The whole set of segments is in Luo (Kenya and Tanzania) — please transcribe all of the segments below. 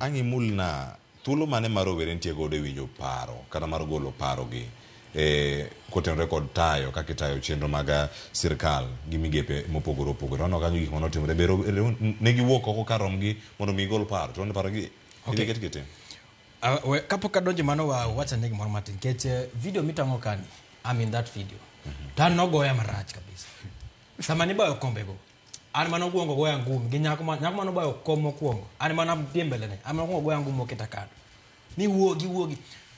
Ang' imulna thuolo mane ma rowere nitie godo e winjo paro kata mar golo paro gi e kotenore kod tayo kaka itayo chenro mag sirkal gi migepe mopogore opogore. Waneno kanyo gik mane otimore be rowere ne giwuok oko kar romgi mondo mi gigol paro to paro gi idhi ket gi tim. Kapok adonjo mano wa wachane gimoro matin nikech video mitang'o kani, I'm in that video. To an nogoya marach kabisa. Sama nibayo kombego, an mane okwongo goya ngumi gi nyako ma nyako mane obayo kom mokwongo, an mana dhi mbele ne, an mane okwongo goya ngumi moketa kando. Ni wuogi wuogi.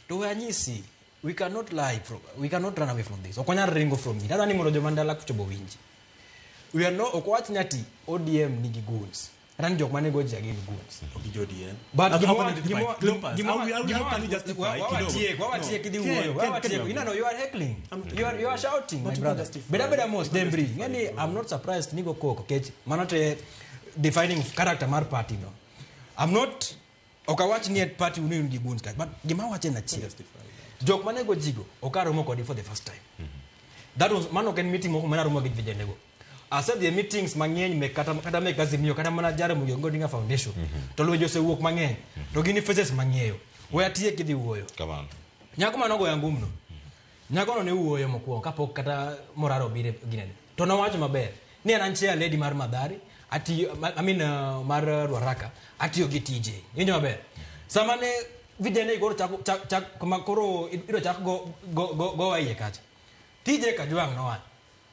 To we anyisi, we cannot lie from, we cannot run away from this. Ok wanyal ringo from it. Adwa ni mondo joma ndala kucho bo winji. We are no, ok wach ni ati ODM nigi goons. Kata ni jok mane go ji are gin goons. Ok gi ODM. But How can you justify? Cleopas, how can you justify kidogo? Wawatiek idhi No. wuoyo. Ken, Wawatiek. Ken, Ineno, you are heckling. You are shouting, But my you brother. can't justify. Beda beda mos, You can't Dembri. justify Ng'eni, it, bro. I'm not surprised nigo koko kech mano te defining character mar party no. I'm not ok awach ni party unu un gi goons ka, but gima awacho en achiel. Justify that. Jok mane go jigo ok aromo kodi for the first time. That was mano ok en meeting moko mane aromo gi vijende go. Asedhi e meetings mang'eny mek kata mek Azimio kata mana Jaramogi Oginga Odinga Foundation. To lwenje osewuok mang'eny. To gin faces mang'eyo. We atiek gidhi wuoyo. Kamano. Nyako mane ogoya ngumno. Nyakono ne wuoyo mokwongo kapok kata Morara obiro e ginene. To nowacho maber ni an an chair lady mar Mathare, atiyo, I mean mar Ruaraka, atiyo gi TJ. Iwinjo maber? Sama ne vijende koro chako chak, chak, kama koro idwa chak go go go, go iye kacha. TJ Kajwang' nowacho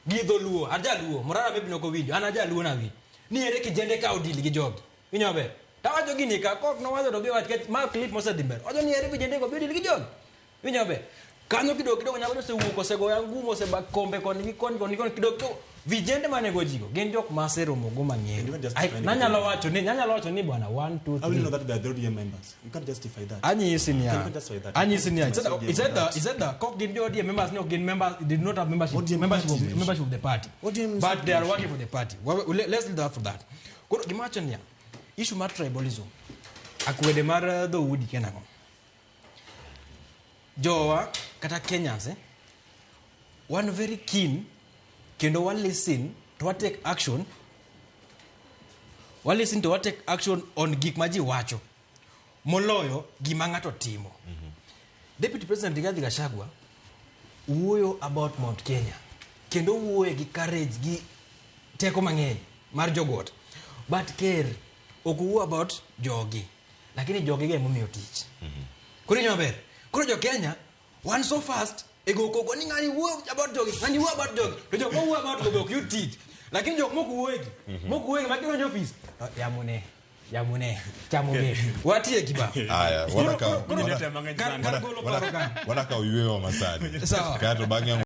gi dholuo, ajaluo, Morara maybe nok owinjo, an ajaluo nawinjo. Ni ere kijende ka odil gi jogi. Iwinjo maber? Tawacho gini ka kok nowacho to bi wach nikech ma clip mosedhi mbele. Owacho ni ere vijende go bi odil gi jogi. Iwinjo maber? Kanyo kidogo kidogo nyako osewuok osegoya ngumu oseba kombe koni gi koni koni koni kidogo kidogo. Vijende mane go jigo gin jok ma aseromo go mang'eyo. You can't justify Ai, Nanyalo wacho ni nanyalo wacho ni bwana 1 2 How will you know 3. that they are the ODM members? You can't justify that. Anyisi niya. You can't justify that. Anyisi niya. You can't It's justify either that. it's either kok gin jo ODM members ni ok gin members they did not have membership ODM membership of, party. membership of the party. ODM is But they are working for the party. Well, let's leave that for that. Koro gima wacho niya. Issue mar tribalism. Akwede mar dhoudi kia nang'o. Jowa kata Kenyans wan very keen kendo wa listen to wa take action wa listen to wa take action on gik ma ji wacho moloyo gima ng'ato timo. Deputy President Rigathi Gachagua wuoyo about Mount Kenya kendo wuoye gi courage gi teko mang'eny mar jogot but ker ok owuo about jogi lakini jogi go emomiyo tich. Koro iwinjo maber? Koro jo Kenya wan so fast e go koko ni ng'ani wuoyo about jogi, ng'ani wuoyo about jogi, to jok ma wuoyo about go be ok yud tich. Lakini jok mok wuoyegi, mok wuoyegi ma gidonjo ofis, to yamune, yamune, chamo be. Watieki ba. Aya, Koro- wana koro- Kar golo paro ka. wana kawo yueyo masani. Sawa. Kato bang'e